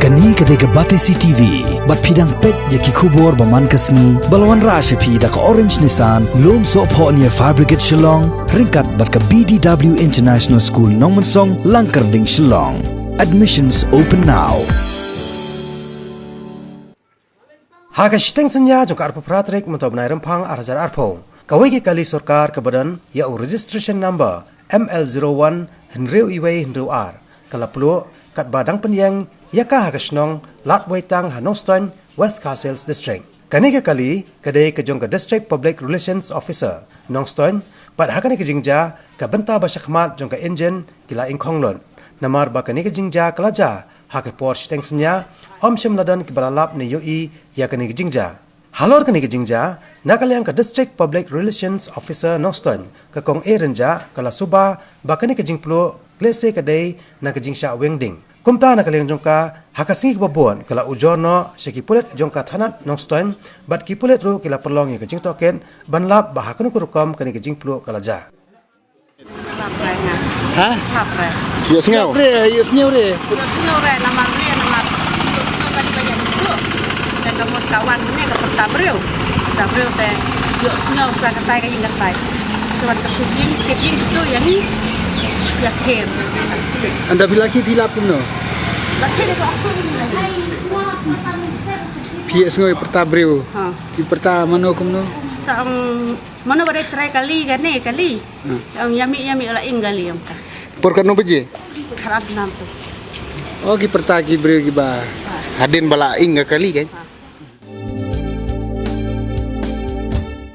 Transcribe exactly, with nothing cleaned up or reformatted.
Kane ka dei ka Batesi T V, bad phi dang peit ïa ki khubor ba man ka sngi, ba la wanrah sha phi da ka Orange Nissan, Lumsohphoh near Fire Brigade Shillong, ryngkat bad ka B D W International School Nongmensong, Langkyrding, Shillong. Admissions open now. Ha ka shiteng synñia jong ka arphew phra tarik mynta u bnai Rymphang ar hajar arphew, kawei ka kali sorkar kaba don ïa u registration number M L zero one hynriew wei hynriew ar, ka la pluh katba dang pynïeng ïa ka ha ka shnong Ladweitang ha Nongstoiñ, West Khasi Hills District. Kane ka kali ka dei ka jong ka District Public Relations Officer, Nongstoiñ, bad ha kane ka jingjia ka bynta ba shakhmat jong ka injin ki la ingkhong lut. Namar ba kane ka jingjia ka la jia ha ka por shiteng synñia, ym shym la don kiba la lap ne ïohi ïa kane ka jingjia. Halor kane ka jingjia, na ka liang ka District Public Relations Officer Nongstoiñ, ka Kong A Rynjah, ka la suba ba kane ka jingpluh, lehse ka dei na ka jingshah weng ding. Kumta na ka liang jong ka, ha ka sngi kaba bud ka la ujor noh sha ki pulit jong ka thanat Nongstoiñ, bad ki pulit ruh ki la pynlong ïa ka jingtohkit ban lap ba ha kano ka rukom kane ka jingpluh ka la jia. Ha? Ïohsngew? Re, ïohsngew re. Ïohsngew re, namar re, namar ïohsngew kali ba ïa tu. Kan ka mut ka wan ne ka pyrta briew. Pyrta briew te ïohsngew sa katai ka ïing katai. Sa wan ka shooting, shooting tu ïa ni. Ïa kher. Ynda phi la ki phi lap kumno? La kher ïa ka aku ni. Phi ïohsngew ïa pyrta briew. Ha. Ki pyrta mano kumno? Ta ong mano ba dei trai kali kane kali. Hmm. Ong ïa mih, ïa mih la ing kali ong ka. Por katno baje? Khatar nam tu. Oh, ki pyrta ki briew kiba. Hadien ba la ing ka kali kan?